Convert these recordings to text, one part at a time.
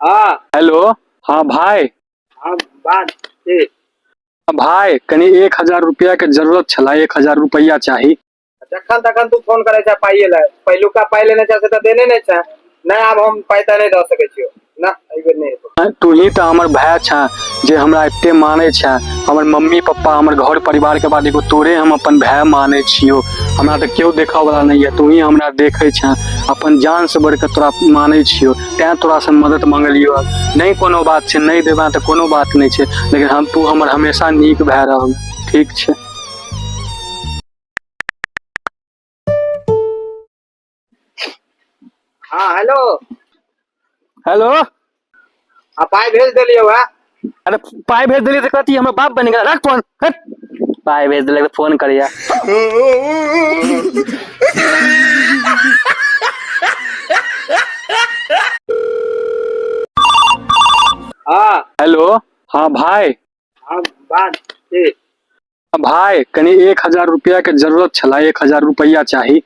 हाँ। हेलो, हाँ भाय। हाँ, बात की? भाय, कनि 1000 रुपया के जरूरत छला, 1000 रुपया चाही। जखन तखन तू फोन करै छै पाइए लए, पहिलुका पाइ लेने छै से तऽ देने नहि छै। नहि, आब हम पाइ तऽ नहि दऽ सकै छियौ ना, एहि बेर नहि हेतौ। तू ही तऽ हमर भाय छे जे हमरा एते मानै छे। हमर मम्मी पप्पा, हमर घर परिवार के बाद एगो तोरे हम अपन भाय मानै छियौ। हमरा तऽ केओ देखऽ वाला नहि यऽ, तू ही हमरा देखै छे। अपन जान से बढ़ि कऽ तोरा मानै छियौ, तैं तोरा से मदद मंगलियौ। नहि कोनो बात छै, नहि देबे तऽ कोनो बात नहि छै, लेकिन हम तू हमर हमेशा नीक भाय रहब। ठीक छै। हाँ, हेलो। हेलो। आ पाइ भेज देलियौ है। अरे, पाइ भेज देलियै तऽ कथी हमर बाप बनि गेल? राख फोन, हट। पाइ भेज देलक तऽ फोन करैया। हाँ। हेलो, हाँ भाय। हाँ, बात की? भाय, कनि 1000 रुपया के जरूरत छला, 1000 रुपया चाही।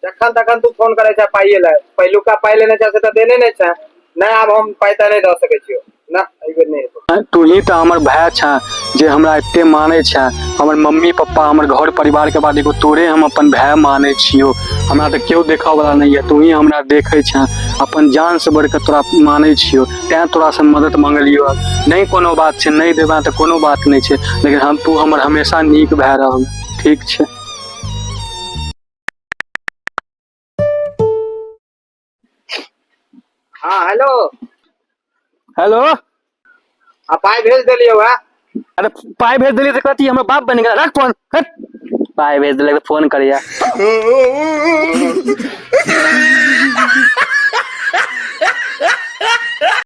जखन तखन तू फोन करै छै पाइए लए, पहिलुका पाइ लेने छै से तऽ देने नहि छै। नहि, आब हम पाइ तऽ नहि दऽ सकै छियौ ना, एहि बेर नहि हेतौ। तू ही तऽ हमर भाय छे जे हमरा एते मानै छे। हमर मम्मी पप्पा, हमर घर परिवार के बाद एगो तोरे हम अपन भाय मानै छियौ। हमरा तऽ केओ देखऽ वाला नहि यऽ, तू ही हमरा देखै छे। अपन जान से बढ़ि कऽ तोरा मानै छियौ, तैं तोरा से मदद मंगलियौ। नहि कोनो बात छै, नहि देबे तऽ कोनो बात नहि छै, लेकिन हम तू हमर हमेशा नीक भाय रहब। ठीक छै। हाँ, हेलो। हेलो। आ पाइ भेज देलियौ है। अरे, पाइ भेज देलियै तऽ कथी हमर बाप बनि गेल? राख फोन, हट। पाइ भेज देलक तऽ फोन करैया।